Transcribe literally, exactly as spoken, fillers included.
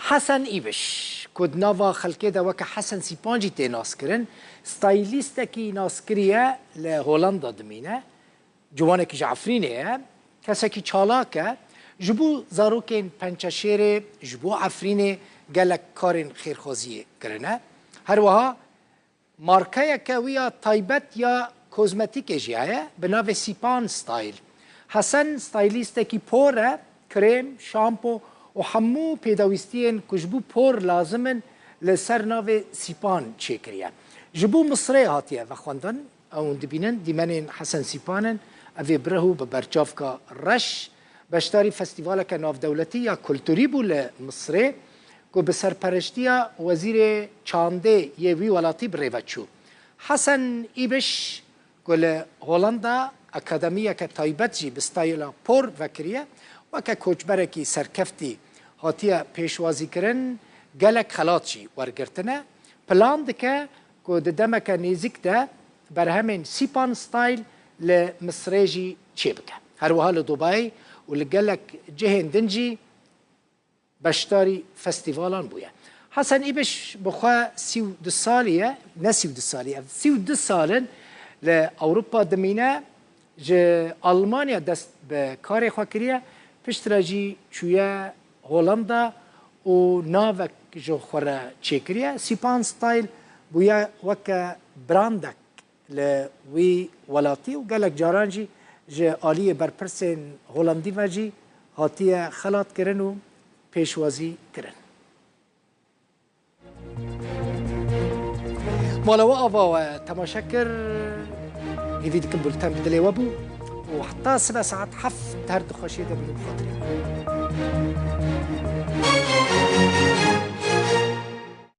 Hesen Îbiş, ku di nava xelkê de weke Hesen Sîpan jî tê naskirin, staylistekî naskirî ye, li Holanda dimîne. Ciwanekî ji Efrînê ye, kesekî çalak e. Ji bo zarokên Pençeşêrê, ji bo Efrînê gelek karên xêrxwaziyê kirine. Her wiha markeyeke wî ya taybet ya kozmetîkê jî heye, bi navê Sîpan Style. Hesen staylistekî por e, krêm, şampo û hemû pêdawîstiyên ku ji bo por lazim in li ser navê Sîpan çêkiriye. Ji bo Misirê hatiye vexwendin. Ew dibînin dîmenên Hesen Sîpan in, ev ê bireh û bi berçavka reş beşdarî festîvaleke navdewletî ya kulturî bû li Misirê, ku bi serpereştiya wezîrê çandê yê wî welatî bi rê ve çû. Hesen Îbiş, ku li Holanda akademiyeke taybet jî bi stayla por vekiriye, weke koçberekî serkeftî hatiye pêşwazîkirin, gelek xelat jî wergirtine. Plan dike ku di demeke nêzîk de berhemên Sîpan Style li Misirê jî çêbike. Her wiha li Dubayê û li gelek cihên din jî beşdarî festîvalan bûye. Hesen Îbiş bi xwe sî û du salî ye, ne sî û du salî, ev sî û du sal in li Ewropa dimîne, ji Almanya dest bi karê xwe kiriye, piştre jî çûye Holanda û navek ji xwe re çêkiriye. Sîpan Style bûye weke brandek li wî welatî û gelek caran jî ji aliyê berpirsên Holandî ve jî hatiye xelatkirin û pêşwazî kirin. Mala we ava we temaşe kir. Hêvî dikim bulten bi dilê we bû û heta sibe saet heft her du xweşiyê de bibin bi xatirê.